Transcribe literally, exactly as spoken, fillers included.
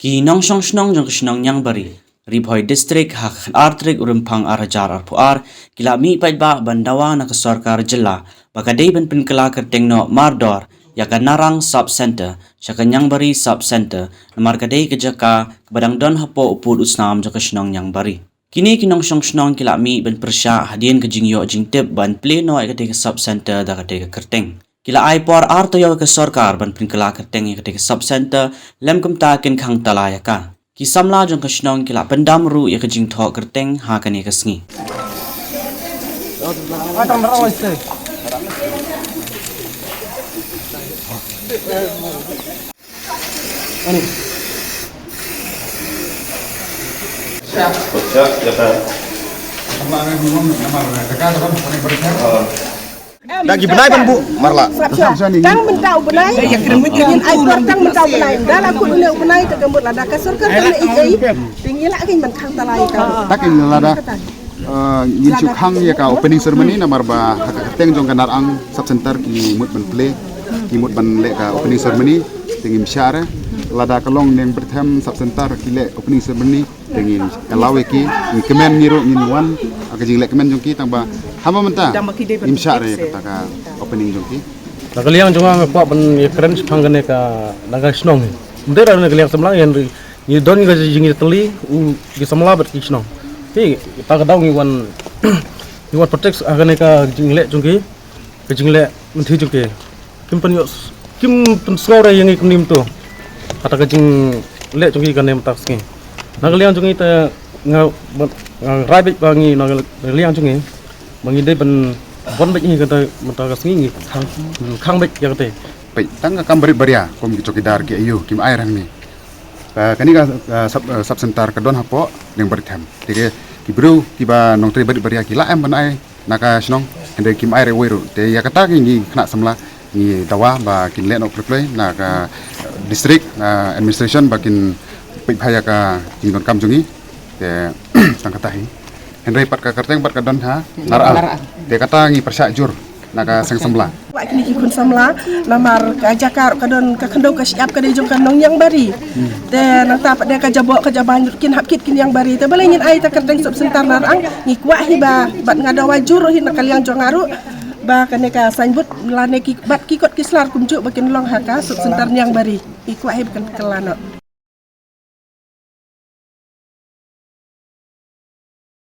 Ki nongshong shnong jong ka shnong Niangbari, Ri Bhoi District, ha ka khatar tarik u Rymphang ar hajar arphew ar, ki la mih paidbah ban dawa na ka sorkar jylla ba ka dei ban pynkylla kyrteng noh mardor ïa ka Narang Sub Centre sha ka Niangbari Sub Centre, namar ka dei ka jaka kaba dang don hapoh u pud u snam jong ka shnong Niangbari. Kine ki nongshong shnong ki la mih ban pyrshah hadien ka jingïoh jingtip ban plie noh ïa katei ka sub center da katei ka kyrteng. Ki la ai por ar taïew ïa ka sorkar ban pynkylla kyrteng ïa katei ka sub center, lym kumta kin khang tala ïa ka. Ki samla jong ka shnong ki la pyndam ruh ïa ka jingthoh kyrteng ha kane ka sngi. Da ki bnai ban buh marla. Tang mynta u bnai, ngin ai por tang mynta u bnai. Da la kut une u bnai te ka mut lada ka sorkar ka leh ei ei, te ngi lah kein ban khang tala ïa ka. Da kein lada, eh, ngin shu khang ïa ka opening ceremony namar ba ha ka kyrteng jong ka Narang Sub Center ki mut ban plie, ki mut ban leh ka opening ceremony, te ngim shah re. Lada ka long Niangbyrthem Sub Center ki leh opening ceremony, te ngin kylla ïa ki, ngin kmen ngi ruh ngin wan ha ka jingleh kmen jong ki, tang ba haba mynta ngim shah re kata ka opening jong ki. Na ka liang jong nga nga kwah ban ïakren shaphang kane ka, na ka shnong hi. Mynta na ka liang samla ngi don ka jingïatylli u ki samla bad ki shnong. Te kata ka daw ngi wan, ngi wan protect ha kane ka jingleh jong ki, ka jingleh mynta jong ki. Kim pynïoh, kim pynsngew re ïa ngi kumne mynta. Kata ka jingleh jong ki kane mynta ka sngi. Na ka liang jong ngi te nga, nga rai beit ba ngi na ka liang jong ngi ba ngi dei ban wan beit ngi kata mynta ka sngi ngi khang, khang beit ïa kata. Peit tang ka kam barit baria kum ki chowkidar ki aiu kim ai rangne. Ka, kane ka, ah, sub, ah, sub center ka don hapoh Niangbyrthem. Te ki briew kiba nongtrei barit baria ki la em ban ai na ka shnong, hynrei kim ai re wei ruh. Te ïa kata ki ngi khynnah samla ngi dawa ba kin leh noh khlem khlem na ka, ah, district, ah, administration ba kin peit bha ïa ka jingdonkam jong ngi. Te tang kata hi. Hynrei pat ka kyrteng pat ka don ha Narang. Te kata ngi pyrshah jur na ka seng samla. Wat kine ki khun samla, namar ka jaka ruh ka don ka khyndew ka shyiap ka dei jong ka nong Niangbari. Te nangta pat de ka jaboh ka jabain ruh kin hap kit ki Niangbari. Te balei ngin ai ta kyrteng sub center Narang, ngi kwah hi ba, bad nga dawa jur ruh hi na ka liang jong nga ruh ba kane ka signboard lane ki, bad ki kot ki slar kumjuh ba kin long ha ka sub center Niangbari. Ngi kwah hi ba kan kylla noh.